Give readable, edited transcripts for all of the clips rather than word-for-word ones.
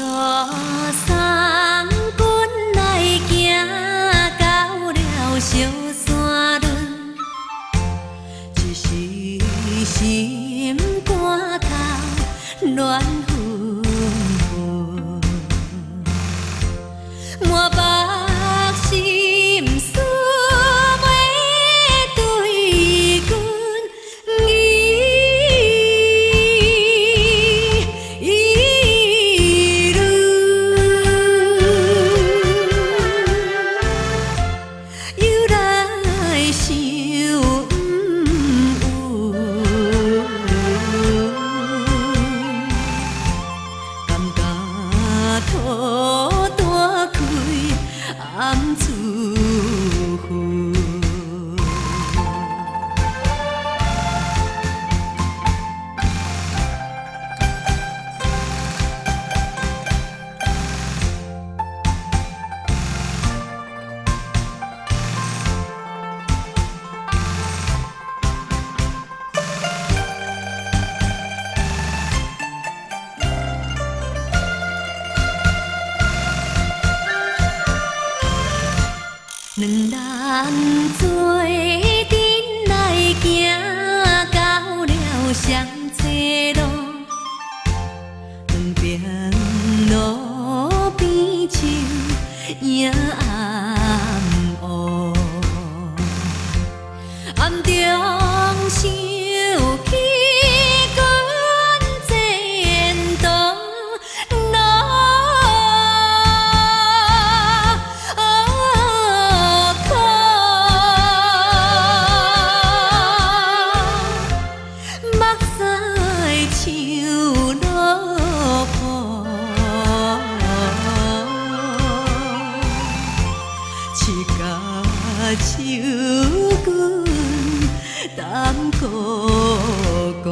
路送阮来行到了小山崙，一時心肝頭亂紛紛，滿腹心事欲對君議論，又來想毋感覺肚大開暗自恨。兩人做陣來行到了雙濟路，兩爿路邊樹影暗烏，暗中想起阮前途路。苦，目屎像落雨，一甲手阮担孤孤。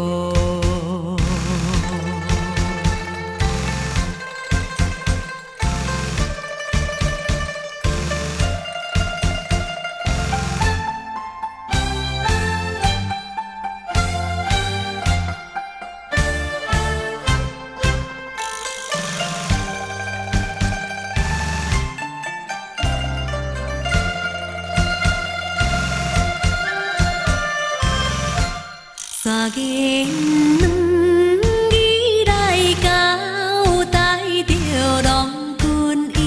三言兩語來交代著郎君伊，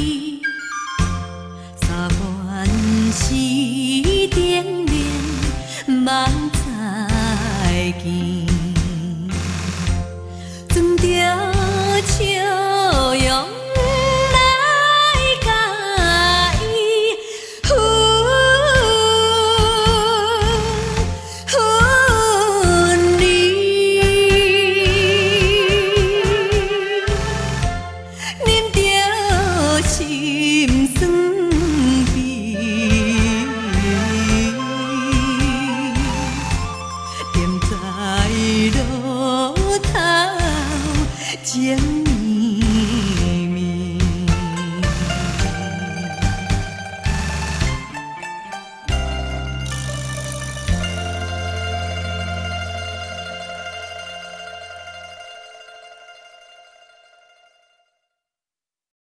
三番四頂面茫再見，装著笑容來共伊分離。忍著心酸。